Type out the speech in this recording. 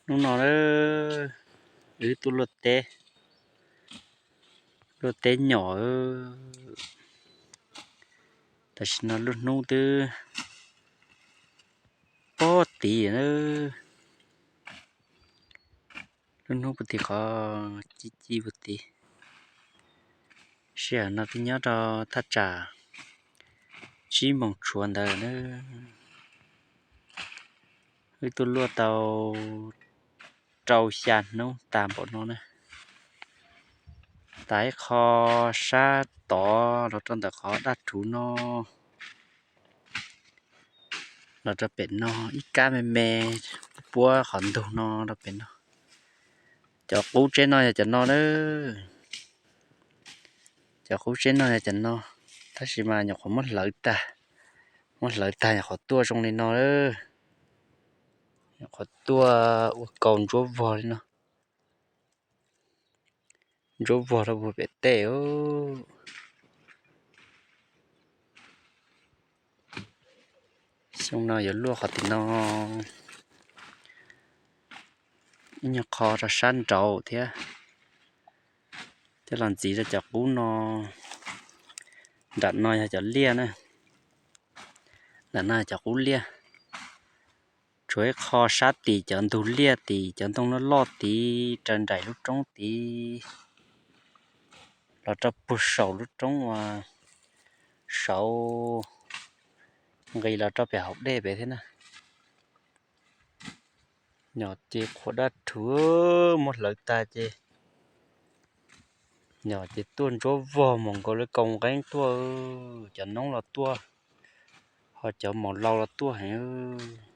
Hnub no wb tuaj luaj teb, luaj teb nyom. Tam sim no lub hnub twb pob tid na, lub hnub puag tim qhov ci ci puag tid. Sij hawm no twb nyob rau thaj tsam tsib moos tshuav ntawd na. Wb tuaj luaj tau rau xya hnub tag npaum no na. Tas ib qho sab tod los rau ntawm qhov daj rhuv no, los rau pem no ib kab me me puab qhov ntug no rau pem no. Cov qub tsheb no yog cov no na, cov qub tsheb no yog cov no, tab sis mas nyuam qhuav muab hlawv tag, muab hlawv tag nyuam qhuav tuaj zoo li no, nyuam qhuav tuaj ua kaus ntsuab vog li no, ntsuab vog rau puag pem tej. Xyoo no yuav luaj qhov tim no ib nyuag qho rau sab nraud thiab, coj los ntxiv rau cov qub no. Nram no yog cov liaj na, nram no yog cov qub liaj. Tshuav ib qho sab tim cov ntug liaj tim cov ntoo loj loj tid raws nraim lub roob tid los rau puag saum lub roob uas saud nqis los rau pem hauv dej pem thiab na. Nyom ces qhuav daj rhuv muab hlawv tag ces, nyom ces tuaj ntsuab vog mus nkaus li kaus nqeeb tuaj, cov noob los tuaj, ho cov maum laus los tuaj heev.